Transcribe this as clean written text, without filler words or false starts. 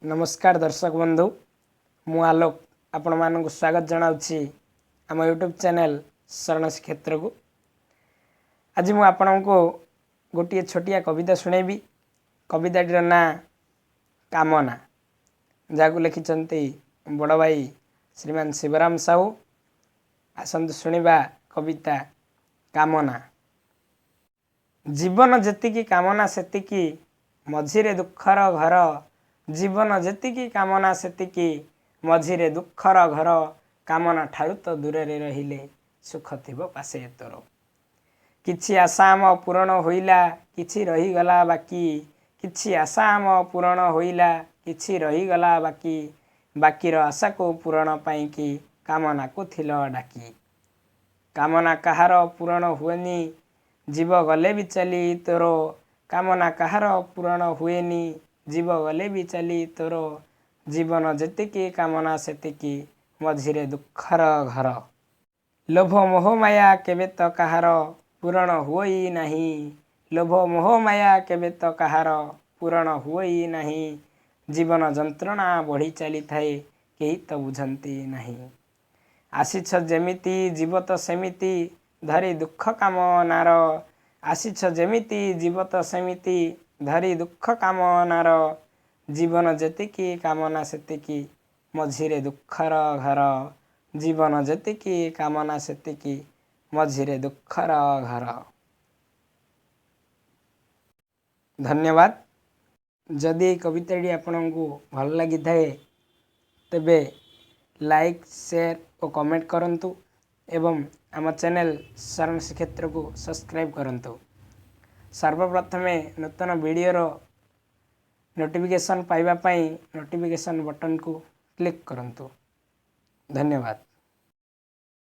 ନମସ୍କାର ଦର୍ଶକ ବନ୍ଧୁ, ମୁଁ ଆଲୋକ ଆପଣମାନଙ୍କୁ ସ୍ୱାଗତ ଜଣାଉଛି ଆମ ୟୁଟ୍ୟୁବ୍ ଚ୍ୟାନେଲ୍ ଶରଣ ଶ୍ରୀକ୍ଷେତ୍ରକୁ। ଆଜି ମୁଁ ଆପଣଙ୍କୁ ଗୋଟିଏ ଛୋଟିଆ କବିତା ଶୁଣେଇବି। କବିତାଟିର ନାଁ କାମନା, ଯାହାକୁ ଲେଖିଛନ୍ତି ବଡ଼ ଭାଇ ଶ୍ରୀମାନ ଶିବରାମ ସାହୁ। ଆସନ୍ତୁ ଶୁଣିବା କବିତା କାମନା। ଜୀବନ ଯେତିକି କାମନା ସେତିକି, ମଝିରେ ଦୁଃଖର ଘର। ଜୀବନ ଯେତିକି କାମନା ସେତିକି, ମଝିରେ ଦୁଃଖର ଘର। କାମନା ଠାରୁ ତ ଦୂରରେ ରହିଲେ ସୁଖ ଥିବ ପାଶେ ତୋର। କିଛି ଆଶା ଆମ ପୂରଣ ହୋଇଲା, କିଛି ରହିଗଲା ବାକି। କିଛି ଆଶା ଆମ ପୂରଣ ହୋଇଲା, କିଛି ରହିଗଲା ବାକି। ବାକିର ଆଶାକୁ ପୂରଣ ପାଇଁକି କାମନାକୁ ଥିଲ ଡାକି। କାମନା କାହାର ପୂରଣ ହୁଏନି, ଜୀବ ଗଲେ ବି ଚାଲି ତୋର। କାମନା କାହାର ପୂରଣ ହୁଏନି, ଜୀବ ଗଲେ ବି ଚାଲି ତୋର। ଜୀବନ ଯେତିକି କାମନା ସେତିକି, ମଝିରେ ଦୁଃଖର ଘର। ଲୋଭ ମୋହ ମାୟା କେବେ ତ କାହାର ପୂରଣ ହୁଅଇ ନାହିଁ। ଲୋଭ ମୋହ ମାୟା କେବେ ତ କାହାର ପୂରଣ ହୁଅଇ ନାହିଁ। ଜୀବନ ଯନ୍ତ୍ରଣା ବଢ଼ି ଚାଲିଥାଏ, କେହି ତ ବୁଝନ୍ତି ନାହିଁ। ଆସିଛ ଯେମିତି ଯିବ ତ ସେମିତି, ଧରି ଦୁଃଖ କାମନାର। ଆସିଛ ଯେମିତି ଯିବ ତ ସେମିତି, ଧରି ଦୁଃଖ କାମନାର। ଜୀବନ ଯେତିକି କାମନା ସେତିକି, ମଝିରେ ଦୁଃଖର ଘର। ଜୀବନ ଯେତିକି କାମନା ସେତିକି, ମଝିରେ ଦୁଃଖର ଘର। ଧନ୍ୟବାଦ। ଯଦି ଏଇ କବିତାଟି ଆପଣଙ୍କୁ ଭଲ ଲାଗିଥାଏ, ତେବେ ଲାଇକ୍, ସେୟାର ଓ କମେଣ୍ଟ କରନ୍ତୁ ଏବଂ ଆମ ଚ୍ୟାନେଲ୍ ଶରଣ ଶ୍ରୀକ୍ଷେତ୍ରକୁ ସବସ୍କ୍ରାଇବ୍ କରନ୍ତୁ। ସର୍ବପ୍ରଥମେ ନୂତନ ଭିଡ଼ିଓର ନୋଟିଫିକେସନ୍ ପାଇବା ପାଇଁ ନୋଟିଫିକେସନ୍ ବଟନ୍କୁ କ୍ଲିକ୍ କରନ୍ତୁ। ଧନ୍ୟବାଦ।